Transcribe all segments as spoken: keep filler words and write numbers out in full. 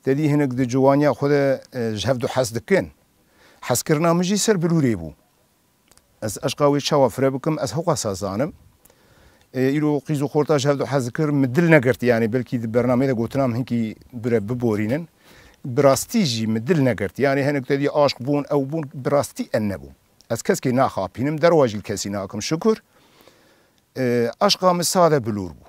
Te dî hinek di ciwaniya xwe de, e, ji hev du hez dikin. Hezkirina min jî ser bilûrê bû. Ez eşqa wê çawa fire bikim, ez hewqasa zanim. E, îro qîz û xorta ji hev du hez dikir, min dil negirt, yanî belkî di bernameyê de gotina min hinkî bire biborînin. Bi rastî jî min dil negirt. Yanî hinek te dî aşq bûn, ew bûn, bi rastî en nebû. Ez keskê naxapînim, derwa jî li kesî nakim, şukur. E, eşqa min sade bilûr bû.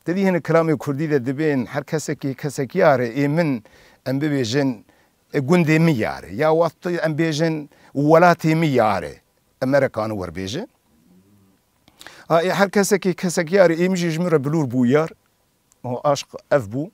Te dî hinek kilamê kurdî de dibên, her kesekî kesekiyar e, ê min, em bibêjin, e, gundê min yar e. Ya wextê em bêjin, welatê min yar e. Em merekane werbêjin. A, ê her kesekî kesekiyar e, ê min jî ji min re bilûr bû yar. O aşq ev bû.